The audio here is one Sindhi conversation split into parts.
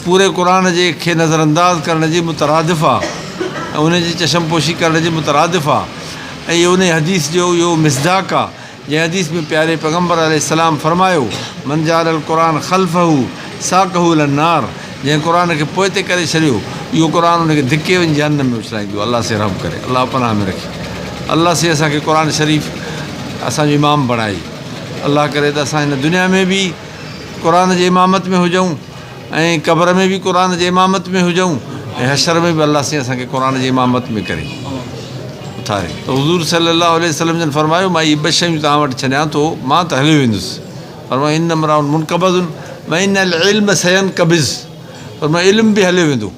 پوري قرآن جي کي نظرانداز ڪرڻ جي مترادف آ ۽ ان جي چشم پوشي ڪرڻ جي مترادف آ ۽ اهو انهي حديث جو اهو مصداق آ جنهن حديث ۾ پياري پيغمبر عليه السلام فرمايو، من جعل القرآن خلفه ساقه الي النار جنهن قرآن کي پوئتي ڪري ڇڏيو اهو قرآن ان کي ڌڪي وڃي جهنم ۾ اڇلائيندو. الله سين رحم ڪري، الله پناهه ۾ رکي. الله سين اسان کي قرآن شريف اسان جو امام بڻائي. الله ڪري ته اسان هن دنيا ۾ به قرآن جي امامت ۾ هجون ۽ قبر ۾ به قرآن جي امامت ۾ هجون ۽ حشر ۾ به الله سائين اسان کي قرآن جي امامت ۾ ڪري اٿاري. ته حضور صلي الله عليه وسلم جن فرمايو مان اهي ٻه شيون توهان وٽ ڇڏيان ٿو مان ته هليو ويندس. فرمايو ان امرا منقبض و ان العلم سينقبض، فرمايو علم به هليو ويندو.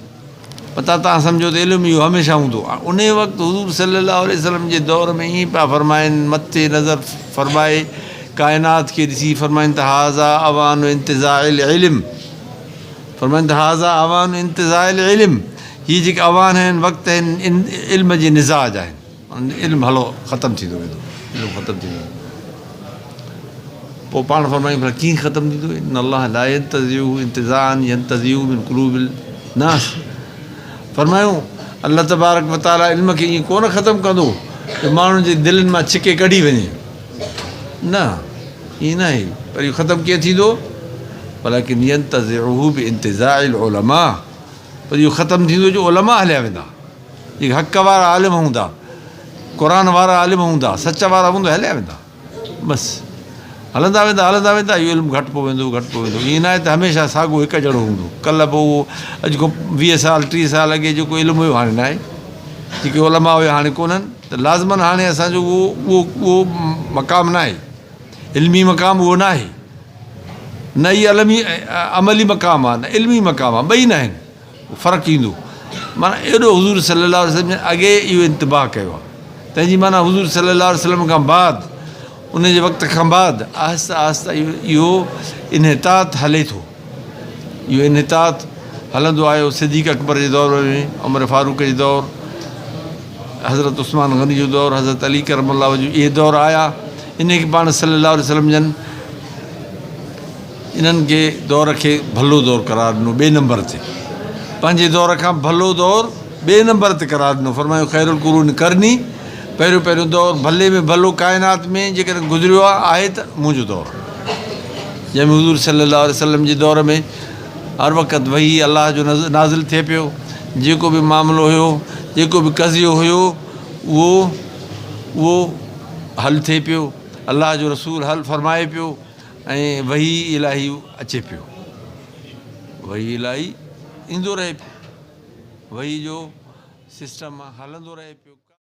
متان توهان سمجهو ته علم اهو هميشه هوندو. انهيء وقت حضور صلي الله عليه وسلم جي دور ۾ ائين پيا فرمائن، مٿي نظر فرمائي ڪائنات کي ڏسي فرمائن ته هذا اوان انتزاع العلم، فرمائن ته هذا اوان انتزاع العلم، هي جيڪي اوان آهن، وقت آهن، علم جي نزاع جا آهن. علم هلو ختم ٿيندو ويندو، علم ختم ٿيندو ويندو. پوء پاڻ فرمايائون ڀلا ڪيئن ختم ٿيندو؟ ان الله لا ينتزعه انتزاعا ينتزعه من قلوب الناس، فرمايائون الله تبارڪ وتعالي علم کي ائين ڪونه ختم ڪندو جو ماڻهن جي دلين مان ڇڪي ڪڍي وڃي، نه ائين نه آهي، پر اهو ختم ڪيئن ٿيندو؟ ولڪن ينتزعه بانتزاع العلماء، پر اهو ختم ٿيندو جو علماء هليا ويندا، جيڪي حق وارا عالم هوندا، قرآن وارا عالم هوندا، سچ وارا هوندا، هليا ويندا. بس هلندا ويندا هلندا ويندا اهو علم گهٽبو ويندو گهٽبو ويندو. ائين ناهي ته هميشه ساڳو هڪ جهڙو هوندو. ڪلهه به اهو اڄ کان 20 سال 30 سال اڳي جيڪو علم هيو هاڻي ناهي، جيڪي علماء هيا هاڻي ڪونهن، ته لازماً هاڻي اسان جو اهو اهو مقام ناهي، علمي مقام اهو ناهي، نه ئي علمي عملي مقام آهي نه علمي مقام آهي، ٻئي ناهن. فرق ايندو. معنيٰ ايڏو حضور صلي الله عليه وسلم جن اڳي اهو انتباهه ڪيو آهي، تنهن جي معنيٰ حضور صلي الله عليه وسلم کان بعد ان جي وقت کان بعد آهستي آهستي اهو انحطاط هلي ٿو، اهو انحطاط هلندو آيو. صديق اڪبر جي دور ۾ عمر فاروق جي دور، حضرت عثمان غني جو دور، حضرت علي ڪرم الله وجهه، اهي دور آيا. انهي کي پاڻ صلي الله عليه وسلم جن انهن کي دور کي ڀلو دور قرار ڏنو، ٻئي نمبر تي پنهنجي دور کان ڀلو دور ٻئي نمبر تي قرار ڏنو. فرمايو خير القرون قرني، پهريون پهريون دور ڀلي ۾ ڀلو ڪائنات ۾ جيڪڏهن گذريو آهي ته منهنجو دور، جنهن ۾ حضور صلي الله عليه وسلم جي دور ۾ هر وقت وحي الله جو نازل ٿئي پيو، جيڪو به معاملو هيو، جيڪو به قضيو هيو اهو حل ٿئي پيو، الله جو رسول حل فرمائي پيو ۽ وحي الاهي اچي پيو، وحي الاهي ايندو رهي پيو، وحي جو سسٽم هلندو رهي پيو.